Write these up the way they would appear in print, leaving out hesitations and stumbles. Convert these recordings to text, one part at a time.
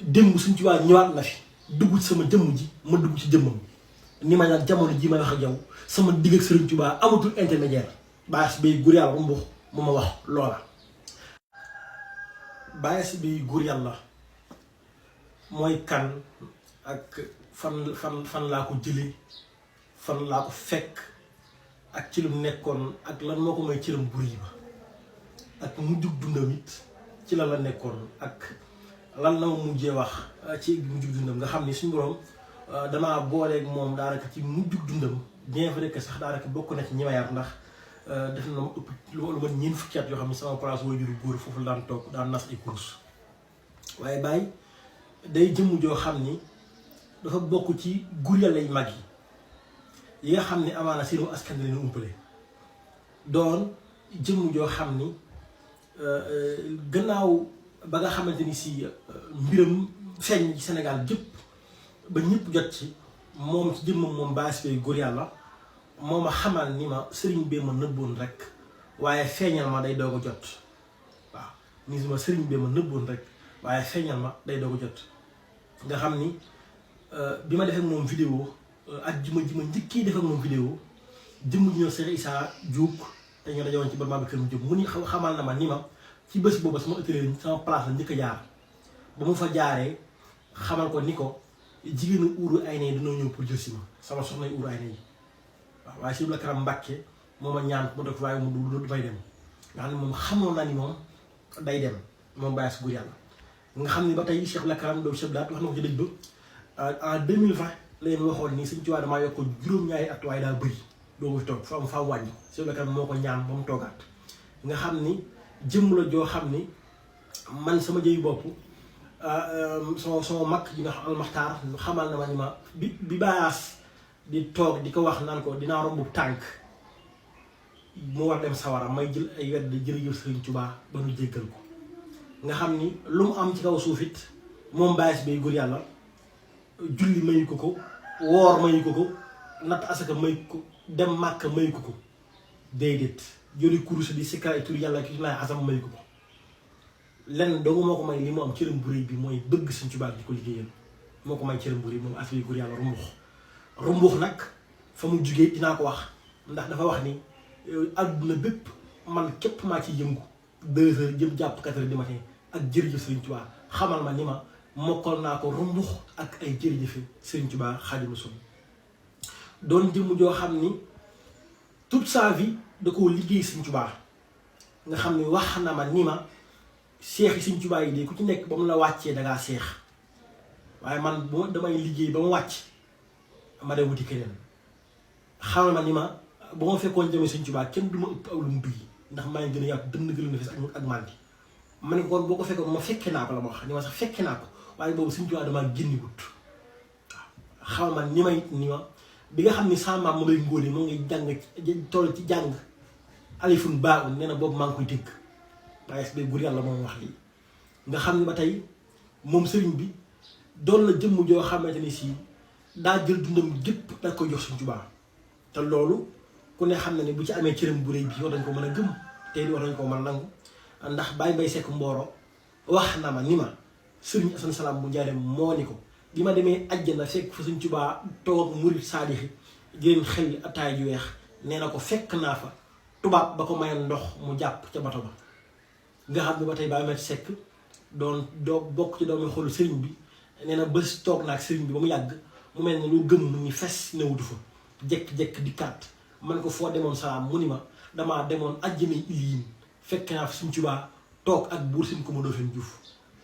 démb Sëriñ Tuubaa ñëwaat na fi dugg ci sama jëmm ji ma dugg ci jëmmam ni ma nag jamono ji may wax ak yow sama digg ak Sëriñ Tuubaa amatul intermédiaire Baye Ass Beye góor yàlla rumbux mu ma wax loola. Baye Ass Beye góor yàlla mooy kan ak fan laa ko jëlee fan laa ko fekk ak ci lu nekkoon ak lan moo ko may cëram buri ba ak mujjug dundam it ci la nekkoon ak lan la ma mujjee wax ci mujjug dundam nga xam ni suñu borom damaa booleeg moom daanaka ci mujjug dundam bien vrai que sax daanaka bokk na ci ñi ma yar ndax def na ma ëpp lu ma ñeent fukki at yoo xam ne sama place waajuru góor foofu la daan toog daan nas ay kurus waaye Baye day jëmm joo xam ni dafa bokk ci gur yàlla yu mag yi nga xam ni amaana seenu askan leen umpale doon jëmm joo xam ni gannaaw ba nga xamante ni si mbiram feeñ ci Sénégal gépp ba ñëpp jot ci moom ci jëmmam moom Baye Ass Beye góor yàlla moo ma xamal ni ma sëriñ bee ma nëbboon rek waaye feeñal ma day doog a jot waaw ni ma sëriñ bee ma nëbboon rek waaye feeñal ma day doog a jot nga xam ni bi ma defee moom vidéo ak ji ma njëkkee def ak moom vidéo jëmm ji ñoo Cheikh Issa Diouk te ñoo dajewoon ci barab bi kër mu jëm mu ni xamal na ma ni ma ci bés boobu sama atelier sama place la njëkk a jaar ba mu fa jaaree xamal ko ni ko jigéenu uuru ay ne dañoo ñëw pour jël si ma sama soxna uuru ay ne yi waaw waaye si la karam Mbàkke moo ma ñaan mu def waaye mu du dafay dem nga xam ne moom xamoon naa ni moom day dem moom Baye Ass góor yàlla nga xam ni ba tey Cheikh la karam doomu Cheikh Daat wax na ko ci dëj ba en 2020 la leen waxoon ni Sëriñ Tuubaa damaa yokk juróom-ñaari at waaye daa bëri doo ko fi toog fa am faa wàññi Cheikh la karam moo ko ñaan ba mu toogaat nga xam ni jëmm la joo xam ni man sama jëy bopp sama mag yi nga xam almaxtaar xamal na ma ni ma bi Baye Ass di toog di ko wax naan ko dinaa rombu tànk mu war dem sawara may jël ay wedd jërëjëf Sëriñ Tuubaa ba nu jéggal ko nga xam ni lu mu am ci kaw suuf it moom Baye Ass Beye góor yàlla julli mayu ko woor mayu ko natt asaka mayu ko dem màkk mayu ko déedéet jëli kurus di sikkar tur yàlla ki laay asam mayu ko lenn doogu moo ko may li mu am cëram bu rëy bi mooy bëgg Sëriñ Tuubaa di ko liggéeyal moo ko may cëram bu rëy moom Ass Beye góor yàlla rumbux nag fa mu jugee dinaa ko wax ndax dafa wax ni àdduna bépp man képp maa ci yëngu 2 heures jëm jàpp 4 heures du matin ak jërëjëf Sëriñ Tuubaa xamal ma ni ma mokkal naa ko rumbux ak ay jërëjëfe Sëriñ Tuubaa Xaadimu Rasuul doon jëmm joo xam ni toute sa vie da koo liggéey Sëriñ Tuubaa nga xam ni wax na ma ni ma seex yi Sëriñ Tuubaa yi de ku ci nekk ba mu la wàccee dangaa seex waaye man bu damay liggéey ba mu wàcc ma dem wuti keneen xamal ma ni ma ba ma fekkoon jëmee Sëriñ Tuubaa kenn du ma ëpp aw lu mu duy ndax maa ngi gën a yàgg dënn gën a fes ak mandi ma ne ko kon boo ko fekkoon ma fekke naa ko la ma wax ni ma sax fekke naa ko waaye boobu Sëriñ Tuubaa damaa génni wut waaw xamal ma ni ma it ni ma bi nga xam ni sama maam ma ngay ngóone moo ngi jàng toll ci jàng alifun baa un nee na boobu maa ngi koy dégg Baye Ass Beye góor yàlla moom wax lii nga xam ni ba tey moom sëriñ bi doon la jëmm joo xamante ni si daa jël dundam gépp da koy jox Sëriñ Tuubaa te loolu ku ne xam na ne bu ci amee cëram bu rëy bi war nañ ko mën a gëm tey war nañ ko mën a nangu ndax Baye Mbaye Seck Mboro wax na ma ni ma Sëriñ Asan Salaam bu Njaareem moo ni ko bi ma demee àjjana fekk fa Sëriñ Tuubaa toog ak murit saadixi di leen xel ataay ju weex nee na ko fekk naa fa tubaab ba ko mayoon ndox mu jàpp ca bato ba nga xam ne ba tey Baye Mbaye Seck doon bokk ci doomi xolu sëriñ bi nee na bés toog naa ak sëriñ bi ba mu yàgg mu mel ne lu gëm mu ñu fes newutu fa jekk-jekk di kaat man ko foo demoon salaam mu ni ma damaa demoon àjjana iliin fekk naa fi Sëriñ Tuubaa toog ak buur sin ko ma doofen Juuf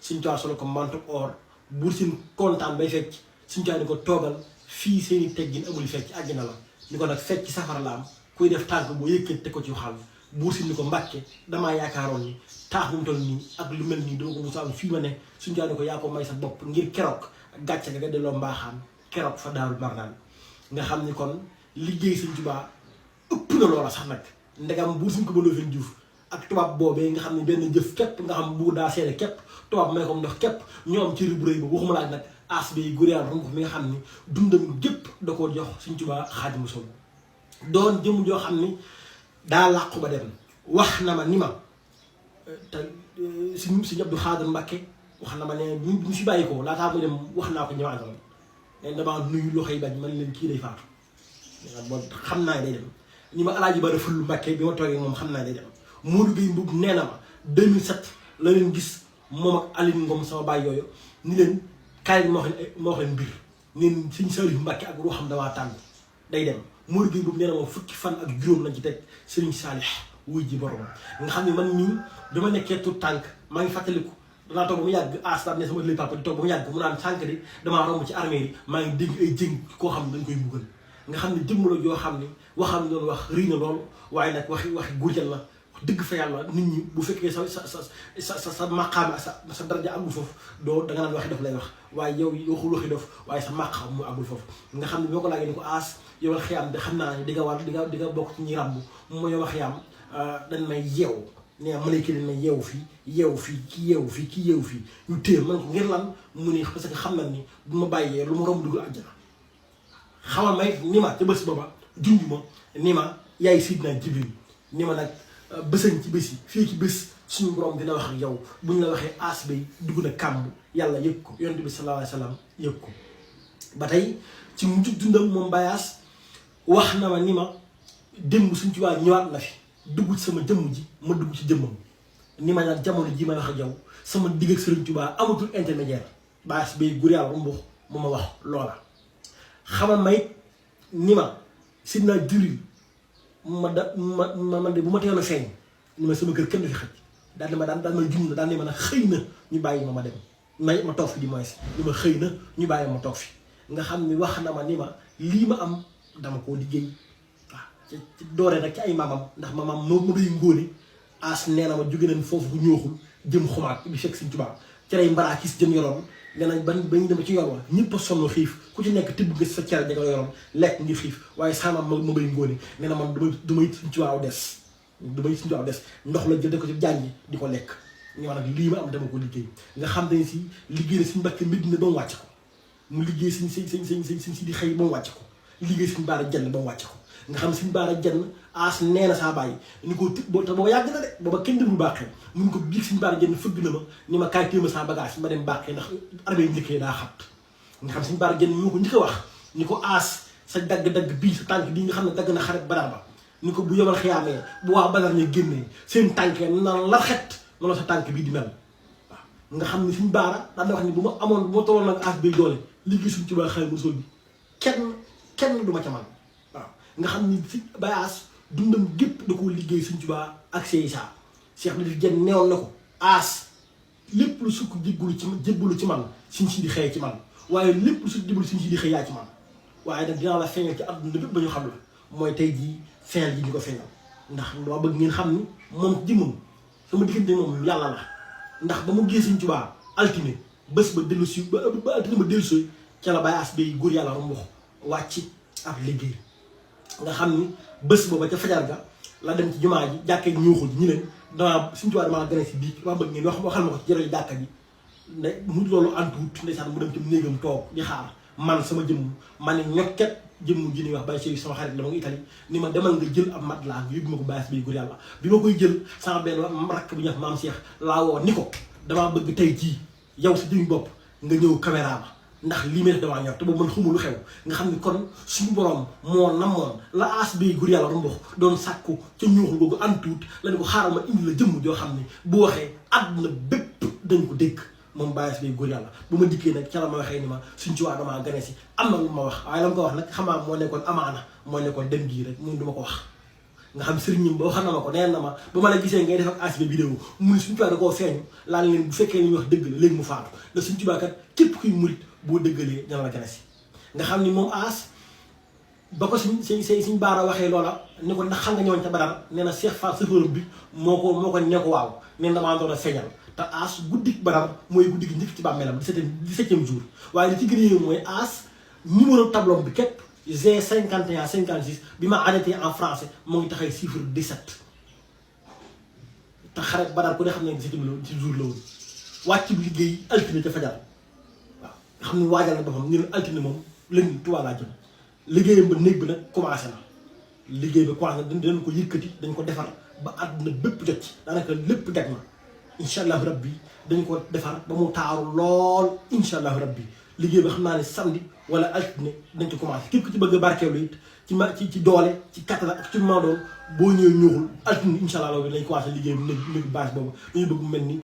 Sëriñ Tuubaa solo ko mantu or buur sin kontaan bay fecc Sëriñ Tuubaa ni ko toogal fii seeni teggin amul fecc àjjana la ni ko nag fecc safara la am kuy def tànk boo yëkkati teg ko ci xal buur sin ni ko Mbàkke damaa yaakaaroon ni taax bu mu toll nii ak lu mel nii dama ko musa am fii ma ne Sëriñ Tuubaa ni ko yaa ko may sa bopp ngir keroog gàcce ga delloo mbaaxaan keroog fa Daaru Marnaan nga xam ni kon liggéey Sëriñ Tuubaa ëpp na loola sax nag ndegam buur suñ ko ba Ndofène Diouf ak tubaab boobee nga xam ne benn jëf képp nga xam buur daa seede képp tubaab may ko ndox képp ñoo am ci bu rëy ba waxuma laaj nag Ass Beye góor yàlla rumbux mi nga xam ni dundam gépp da koo jox Sëriñ Tuubaa Xaadimu Rasuul doon jëm joo xam ni daa làqu ba dem wax na ma ni ma te si Abdou Khadre Mbacké wax na ma ne bu fi bàyyi ko laataa muy dem wax naa ko ñëwaat la ne damaa nuyu loxo yi bañ man leen kii day faatu bon xam naa day dem ni ma alaaji Bara Fulu Mbàkke bi ma toogee moom xam naa day dem Modou Gueye Mboub nee na ma 2007 la leen gis moom ak Aline Ngom sama baay yooyu ni leen kaay ma wax leen mbir neen Sëñ Saliou Mbàkke ak ruuxam damaa tànn day dem Modou Gueye Mboub nee na ma fukki fan ak juróom lañ ci teg Serigne Salih wuy ji borom nga xam ne man mii dama nekkee tout tànk maa ngi fàttaliku danaa toog ba mu yàgg daal ne sama lay papa di toog ba mu yàgg mu naan sànq de damaa romb ci armée yi maa ngi dégg ay jëng koo xam ne dañ koy mbugal nga xam ne jëmm la joo xam ne waxam doon wax rii na loolu waaye nag waxi gurjal la wax dëgg fa yàlla nit ñi bu fekkee sa maqaam sa daraja àggul foofu doo da nga naan waxi dof lay wax waaye yow waxul waxi dof waaye sa maqaam mu àggul foofu nga xam ne boo ko laajee ni ko aas yow xiyaam de xam naa ne di nga war di nga bokk ci ñi ràmb mu yow xiyaam dañ may yeew nee malayka dañ may yeewu fii ki yeewu fii ñu téye man ko ngir lan mu ni parce que xam na ni bu ma bàyyee lu ma romb dugg àjjana xamal may ni ma ca bés booba junj ma ni ma yaay Sidna Jibril ni ma nag bësañ ci bés yi fii ci bés suñu borom dina wax ak yow buñ la waxee aas bay dugg na kàmb yàlla yëg ko yonent bi sallallahu alayhi wa sallam yëg ko ba tey ci mujj dundam moom bayaas wax na ma ni ma démb suñ ci waa ñëwaat na fi dugg ci sama jëmm ji ma dugg ci jëmmam ni ma nag jamono ji may wax ak yow sama digg ak Sëriñ Tuubaa amatul intermédiaire bayaas bay gur yàlla rumbux mu ma wax loola xamal may ni ma Sidna Jibril man de bu ma teeloon a feeñ ni ma sama kër kenn du fi xëj daal di ma daan may jum daal di ma nag xëy na ñu bàyyi ma dem ma toog fi di moins ni ma xëy na ñu bàyyi ma toog fi nga xam ni wax na ma ni ma lii ma am dama koo liggéey waaw ci dooree nag ci ay maamam ndax maamam ma bay ngóone as nee na ma jóge nañ foofu bu ñooxul jëm xumaat bi fekk Sëñ Tuubaa ci lay mbaraakis jëm yoroon nee nañ bañ dem ci yor wa ñëpp a sonn xiif ku ci nekk tibb nga sa cere ja nga yoroon lekk ngir xiif waaye sama ma bay ngóone nee na man dumay Sëñ Tuubaa des ndox la jël da ko ci jàngi di ko lekk ñu wax nag lii ma am dama ko liggéey nga xam ne si liggéey na Sëñ Mbàkke Madina ba mu wàcc ko mu liggéey sañ si di xëy ba mu wàcc ko liggéey Sëñ Baara Jenn ba mu wàcc ko nga xam Sëñ Baara Jenn as nee na saa bàyyi ni ko te booba yàgg na de booba kenn demul baaxee mun ko biig Sëñ Baara Jenn fëgg na ma ni ma kaay téema sa bagage ma dem baaxee ndax armée njëkkee daa xat nga xam Sëñ Baara Jenn moo ko njëkk a wax ni ko aas sa dagg-dagg bii sa tànk bii nga xam ne dagg na xaret Badar ba ni ko bu yomal xiyaamee bu waa Badar ñu génnee seen tànk naan la xet noonu sa tànk bii di mel waaw nga xam ne Sëñ Baara daan na wax ni bu ma amoon bu ma tolloon nag aas bay doole liggéey Sëñ Tuubaa Xaadimu Rasuul bi kenn du ma ca man waaw nga xam ni si bayaas dundam gépp da koo liggéey Sëñ Tuubaa ak CICA Cheikh Nadif Diène neewoon na ko aas lépp lu sukk jébbalu ci man Sëñ Sidi xëy ci man waaye lépp lu sukk jébbalu Sëñ Sidi xëy yaa ci man waaye nag dinaa la feeñal ci àdduna bépp ba ñu xam la mooy tey jii feeñal ji ñu ko feeñal ndax dama bëgg ngeen xam ni moom jëmmam sama diggante moom yàlla la ndax ba mu gis Sëñ Tuubaa altine bés ba dellu si ba altine ba dellu si ca la bayaas bay góor yàlla rumbux wàcc ab liggéey nga xam ni bés booba ca fajar ga la dem ci jumaa ji jàkkee ñuuxul ñi leen damaa Sëñ Tuubaa damaa gane si bii dama bëgg ngeen waxal ma ko ci jërëjëf jàkka ji ne mu loolu antuwut ndeysaan mu dem ci néegam toog di xaar man sama jëmm ma ne ñokket jëmm ji ni wax Baye Cheikh sama xarit la ma nga Italie ni ma demal nga jël ab mat laa nga yóbbu ma ko bayaas bay góor yàlla bi ma koy jël sama benn rakk bi ñuy wax maam Cheikh laa woo ni ko damaa bëgg tey jii yow sa jëmi bopp nga ñëw caméra ma ndax lii may def damaa ñor te boobu man xamul lu xew nga xam ni kon suñu borom moo namoon la aas bay góor yàlla rumbux doon sàkku ca ñuuxul googu antuut la ni ko xaaral ma indi la jëmm joo xam ne bu waxee àdduna bépp dañ ko dégg moom bayaas bay góor yàlla bu ma dikkee nag ca la ma waxee ni ma Sëñ Tuubaa damaa gane si am na lu ma wax waaye la ma ko wax nag xamaa moo nekkoon amaana moo nekkoon dem gii rek mun du ma ko wax nga xam sëriñam ba waxal na ma ko neen na ma ba ma la gisee ngay def ak as vidéo mu ni Sëñ Tuubaa da koo feeñu laal leen bu fekkee li ñuy wax dëgg la léegi mu faatu la Sëñ Tuubaa kat képp kuy murit boo dëggalee dana la gane si nga xam ni moom aas ba ko Sëñ Baara waxee loola ni ko ndax xam nga ñëwoon ca Badar nee na Cheikh Fall sëfëram bi moo ko ne ko waaw neen damaa doon a feeñal te aas guddik Badar mooy guddi gi njëkk ci bàmmeelam 17e jour waaye li ci gën a yéeme mooy aas numéro tableau bi képp G51 56 bi ma arrêté en français moo ngi taxay chiffre 17 te xaret Badar ku ne xam ne 17e jour la woon wàcc bi liggéey altine ca fajar waaw nga xam ne waajal na boppam ñu ne altine moom lënd Tuubaa laa jëm liggéeyam ba néeg bi nag commencé na liggéey ba commencé na dañ ko yëkkati dañ ko defar ba àdduna bépp jot ci daanaka lépp deg na incha allahu rabbi dañ ko defar ba mu taaru lool incha allahu rabbi liggéey bi xam naa ne samedi wala altine dañ ko commencé képp ku ci bëgg barkeelu it ci doole ci kattan ak ci maa doon boo ñëwee ñuuxul altine incha allah dañ commencé liggéey bi néeg bâche boobu dañu bëgg mel ni